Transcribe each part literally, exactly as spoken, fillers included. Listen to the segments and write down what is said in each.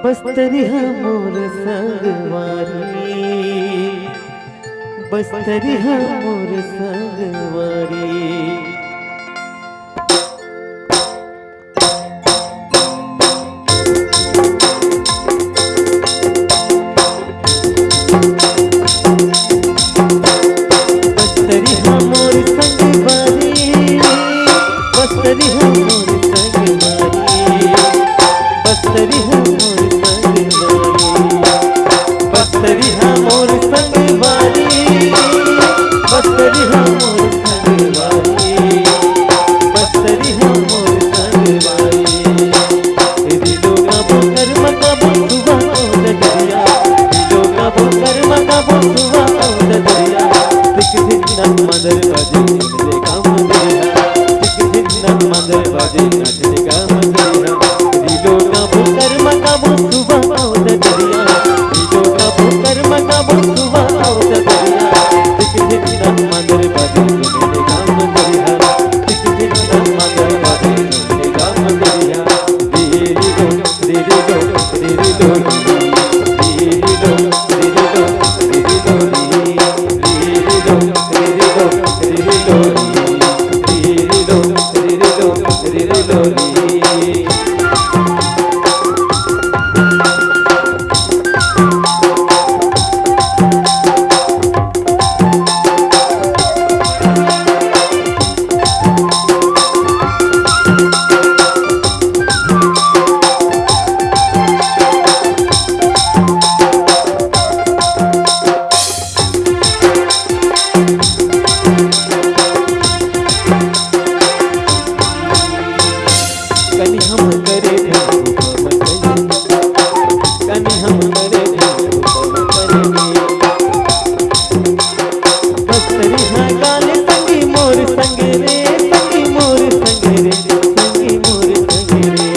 बस्तरी ह मोर संगवारी, बस्तरी ह मोर संगवारी। बस्तरी ह मोर संगवारी, बस्तरी ह मोर संगवारी, बस्तरी ह मोर संगवारी, बस्तरी ह मोर संगवारी, बस्तरी ह मोर संगवारी, बस्तरी ह मोर संगवारी। रिलो कबो करम कबो सुबह ओ ददरिया, रिलो कबो करम कबो सुबह ओ ददरिया। टिक टिक नन मंदर बाजे सुन ले का मंदरिया, टिक टिक नन मंदर बाजे नाच ले का मंदरिया। रिलो कबो करम कबो सुबह ओ ददरिया, रिलो कबो करम कबो सुबह ओ ददरिया। टिक टिक नन मंदर बाजे सुन ले का मंदरिया, टिक टिक नन मंदर बाजे सुन ले का मंदरिया। कनी हम करे थे रूपम कनी, कनी हम करे थे रूपम कनी। बस्तरी हा गाने संगी मोर संग रे, संगी मोर संग रे, संगी मोर संग रे।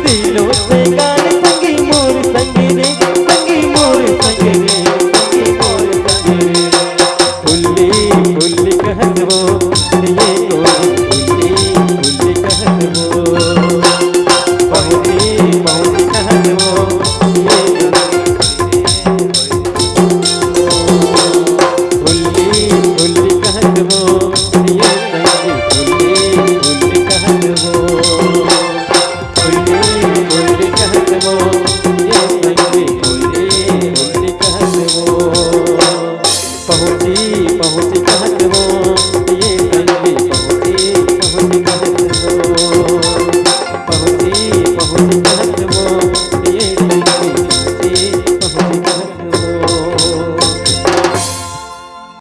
दिलों से गाने संगी मोर संग रे, संगी मोर संग रे, संगी मोर संग रे। फुल्ली फुल्ली कहत वो, ये कोई फुल्ली फुल्ली कहत वो। पहुँची पहुँची कहत वो, ये फुल्ली फुल्ली कहत वो, ये संगी फुल्ली फुल्ली कहत वो। फुल्ली फुल्ली कहत वो, ये संगी फुल्ली फुल्ली कहत वो। पहुँची पहुँची कहत वो, ये संगी पहुँची पहुँची कहत वो। पहुँची पहुँची कहत वो,